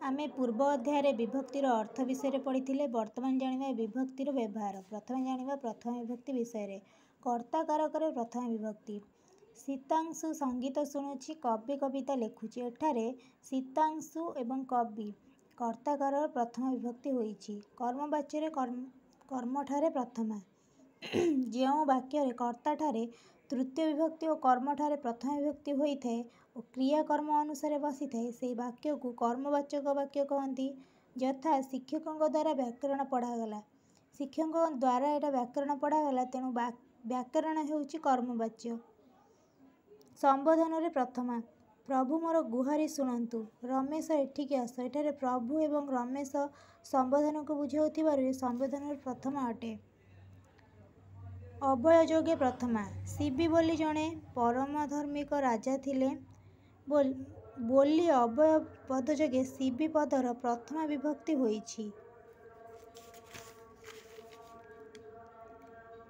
ଆମେ ପୂର୍ବ ଅଧ୍ୟାୟରେ ବିଭକ୍ତିର ଅର୍ଥ ବିଷୟରେ ପଢ଼ିଥିଲେ। ବର୍ତ୍ତମାନ ଜାଣିବା ବିଭକ୍ତିର ବ୍ୟବହାର। ପ୍ରଥମେ ଜାଣିବା ପ୍ରଥମା ବିଭକ୍ତି ବିଷୟରେ। କର୍ତ୍ତା କାରକରେ ପ୍ରଥମା ବିଭକ୍ତି। ସୀତାଂଶୁ ସଙ୍ଗୀତ ଶୁଣୁଛି, କବି କବିତା ଲେଖୁଛି। ଏଠାରେ ସୀତାଂଶୁ ଏବଂ କବି କର୍ତ୍ତାକାରର ପ୍ରଥମା ବିଭକ୍ତି ହୋଇଛି। କର୍ମବାଚ୍ୟରେ କର୍ମଠାରେ ପ୍ରଥମା। ଯେଉଁ ବାକ୍ୟରେ କର୍ତ୍ତାଠାରେ ତୃତୀୟ ବିଭକ୍ତି ଓ କର୍ମଠାରେ ପ୍ରଥମା ବିଭକ୍ତି ହୋଇଥାଏ ଓ କ୍ରିୟା କର୍ମ ଅନୁସାରେ ବସିଥାଏ, ସେହି ବାକ୍ୟକୁ କର୍ମବାଚକ ବାକ୍ୟ କହନ୍ତି। ଯଥା ଶିକ୍ଷକଙ୍କ ଦ୍ୱାରା ବ୍ୟାକରଣ ପଢ଼ାଗଲା। ଶିକ୍ଷକଙ୍କ ଦ୍ୱାରା ଏଇଟା ବ୍ୟାକରଣ ପଢ଼ାଗଲା, ତେଣୁ ବ୍ୟାକରଣ ହେଉଛି କର୍ମବାଚ୍ୟ। ସମ୍ବୋଧନରେ ପ୍ରଥମା। ପ୍ରଭୁ ମୋର ଗୁହାରି ଶୁଣନ୍ତୁ, ରମେଶ ଏଠିକି ଆସ। ଏଠାରେ ପ୍ରଭୁ ଏବଂ ରମେଶ ସମ୍ବୋଧନକୁ ବୁଝାଉଥିବାରୁ ଏ ସମ୍ବୋଧନରେ ପ୍ରଥମା ଅଟେ। ଅବ୍ୟୟ ଯୋଗେ ପ୍ରଥମା। ଶିବି ବୋଲି ଜଣେ ପରମଧାର୍ମିକ ରାଜା ଥିଲେ। ବୋଲି ଅବ୍ୟୟ ପଦ ଯୋଗେ ଶିବି ପଦର ପ୍ରଥମା ବିଭକ୍ତି ହୋଇଛି।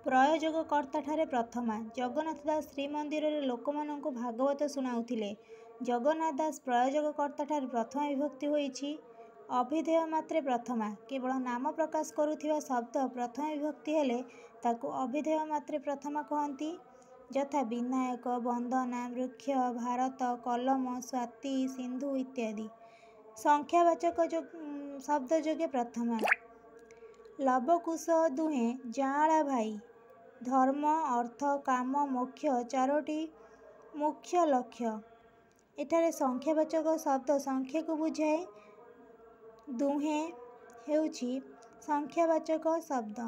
ପ୍ରୟୋଜକ କର୍ତ୍ତାଠାରେ ପ୍ରଥମା। ଜଗନ୍ନାଥ ଦାସ ଶ୍ରୀମନ୍ଦିରରେ ଲୋକମାନଙ୍କୁ ଭାଗବତ ଶୁଣାଉଥିଲେ। ଜଗନ୍ନାଥ ଦାସ ପ୍ରୟୋଜକ କର୍ତ୍ତାଠାରେ ପ୍ରଥମା ବିଭକ୍ତି ହୋଇଛି। ଅଭିଧେୟ ମାତ୍ରେ ପ୍ରଥମା। କେବଳ ନାମ ପ୍ରକାଶ କରୁଥିବା ଶବ୍ଦ ପ୍ରଥମା ବିଭକ୍ତି ହେଲେ ତାକୁ ଅଭିଧେୟ ମାତ୍ରେ ପ୍ରଥମା କହନ୍ତି। ଯଥା ବିନାୟକ, ବନ୍ଦନା, ବୃକ୍ଷ, ଭାରତ, କଲମ, ସ୍ୱାତୀ, ସିନ୍ଧୁ ଇତ୍ୟାଦି। ସଂଖ୍ୟାବାଚକ ଶବ୍ଦ ଯୋଗେ ପ୍ରଥମା। ଲବ କୁଶ ଦୁହେଁ ଯାଆଁଳା ଭାଇ। ଧର୍ମ, ଅର୍ଥ, କାମ, ମୋକ୍ଷ ଚାରୋଟି ମୁଖ୍ୟ ଲକ୍ଷ୍ୟ। ଏଠାରେ ସଂଖ୍ୟାବାଚକ ଶବ୍ଦ ସଂଖ୍ୟାକୁ ବୁଝାଏ। ଦୁହେଁ ହେଉଛି ସଂଖ୍ୟାବାଚକ ଶବ୍ଦ।